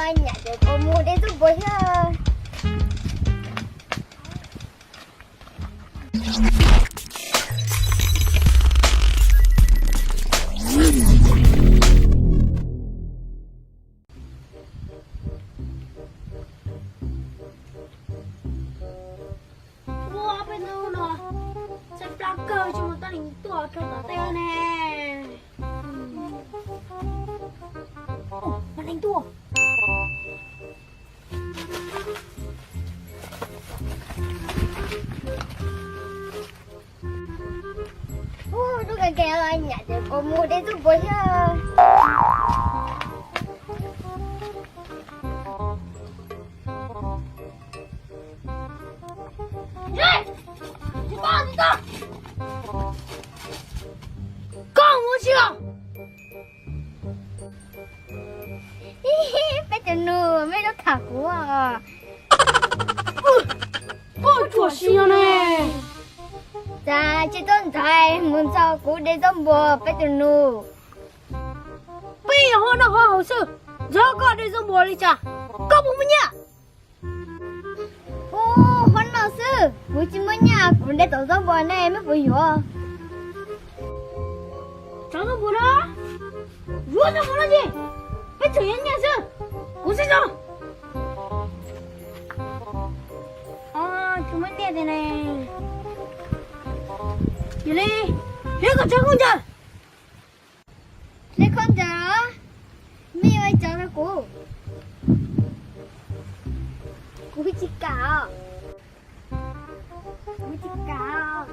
Nyam ces kuv mus de txuj npua thiab. Ua peb hnub no txhaj plab kawg tsis muaj tib neeg tuaj rau tom tej ne. Ua, muaj neeg tuaj. Ub, hnub kawg kiag nyam ces kuv mus de txuj npua thiab. Koj mus tsis los? Peb tus nus, mej lub tham kuv. Koj ruam siab ne. Cas tsis tuaj ntxais mus nrog kuv de txuj npua, peb tus nus? Peb yog hoob noj hoob haus xwb, nrog koj de txuj npua li cas? Koj puas muaj nyiaj? Ub, hoob noj xwb, kuv tsis muaj nyiaj, kuv de tom txuj npua ne, mej puas yuav? Txuj npua no, yuav txuj npua no tsis, peb tseem yuav nyiaj xwb, kuv xav tso. Tsis muaj nyiaj tiag ne. Yog li, hle koj cov khaub ncaws. Hle khaub ncaws, mej yuav ua cas rau kuv? Kuv tsis kam os. Kuv tsis kam.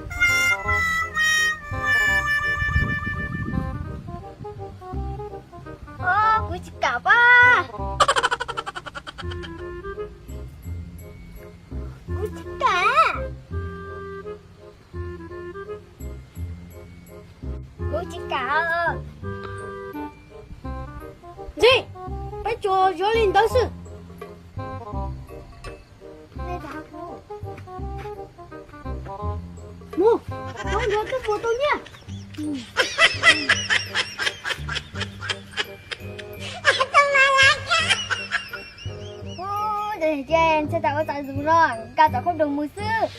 Kuv tsis kam pab. Kuv tsis kam. Kuv tsis kam. Ntxim, peb tsuas yuav li ntawd xwb. Mus, khaub ncaws twb puas tau nyiaj. Ub, ces ntshe tas ua txav zus no, nkag tom khaub ncaws mus xwb.